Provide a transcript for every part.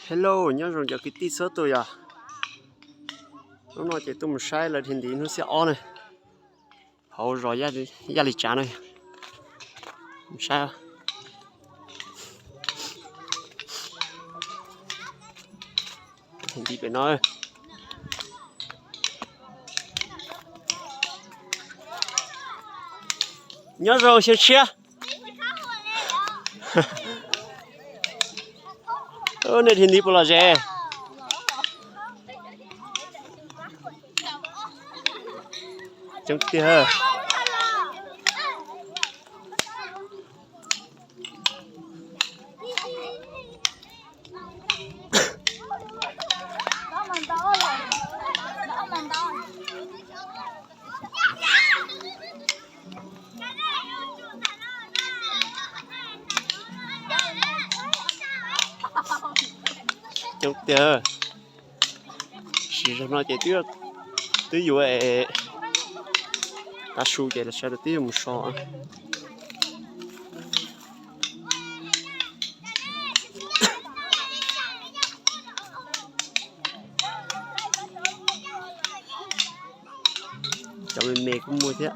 Hello, nyob zoo cov kwv tij txhua tus yom. Hnub no ces tuaj mus saib lawv dhia ntiv hnub xiab ob na, hauv zos Yaj Li Tsav na. Mus saib. Dhia ntiv pem no. Nyob zoo xyoo tshiab. Nej dhia ntiv puas lom zem? Coob tiag. Coob tiag. Sim zaum no ces twb yuav tav su ces sawv daws twb yuav mus so. Cov me me kuj muaj thiab.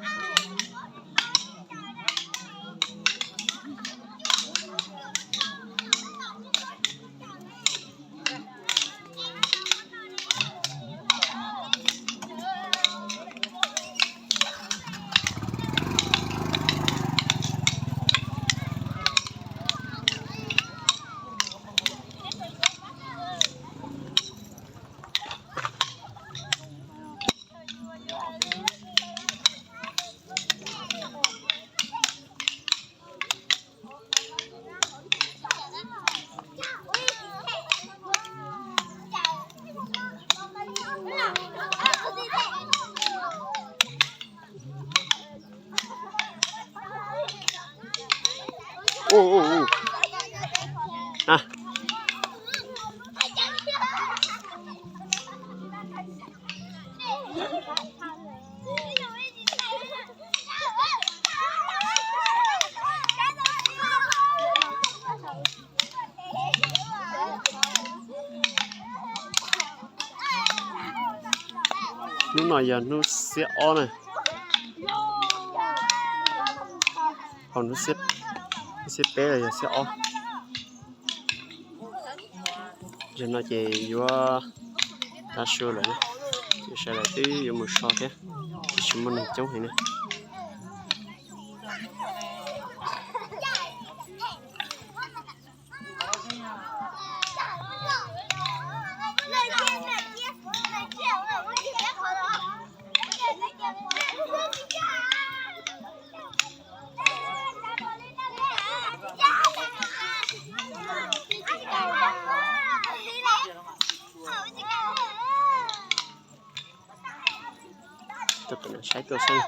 Hnub no yog hnub xiab ob na. Hauv hnub xiab peb los yog xiab ob. Zaum no ces yuav tav su lawm, sawv daws twb yuav mus so thiab, tsis muaj neeg coob heev na. Tuaj pem no saib tuaj xwb.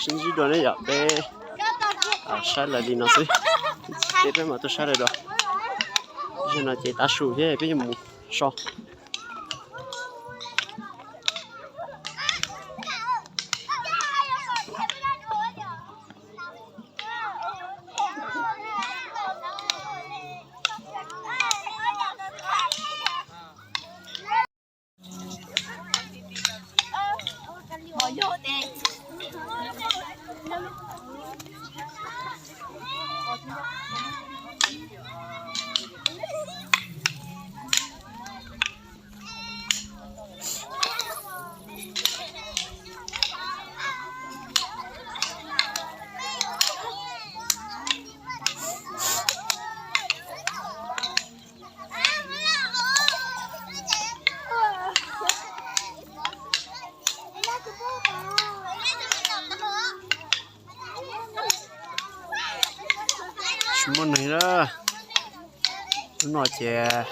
Sib ntsib dua ne yom, peb saib lawv li no xwb, peb mam tuaj saib lawv dua. Zaum no ces tav su thiab peb yuav mus so. Ces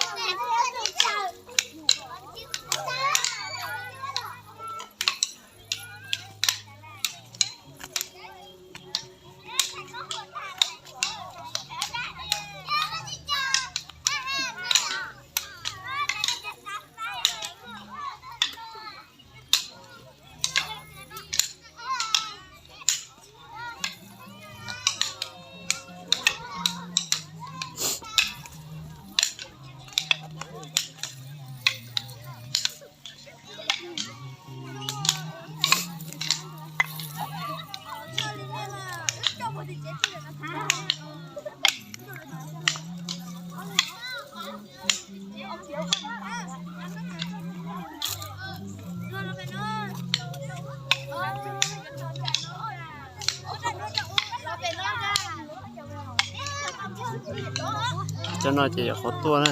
Cov no ces yog qhov tuaj na.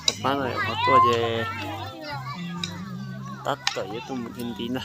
Cov pab no yog qhov tuaj ces tab tom yuav tuaj mus nti nti na.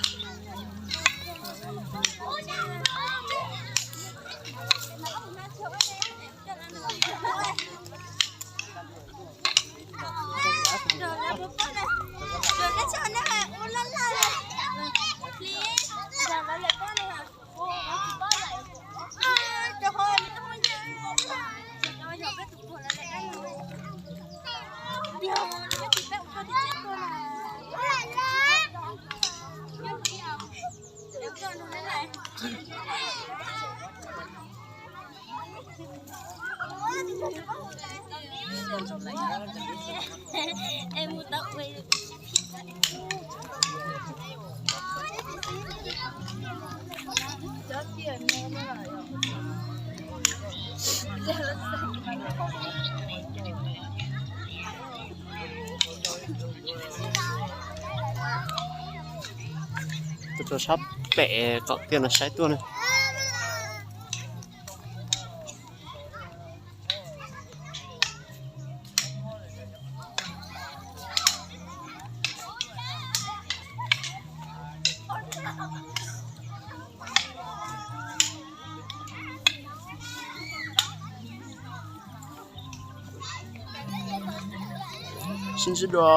Tuaj rau sab pem qaum tiaj no saib tuaj na. Sib ntsib dua,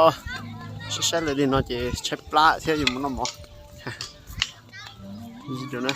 saib saib lawv li no ces tshaib plab thiab yuav mus noj mov. Sib ntsib dua na.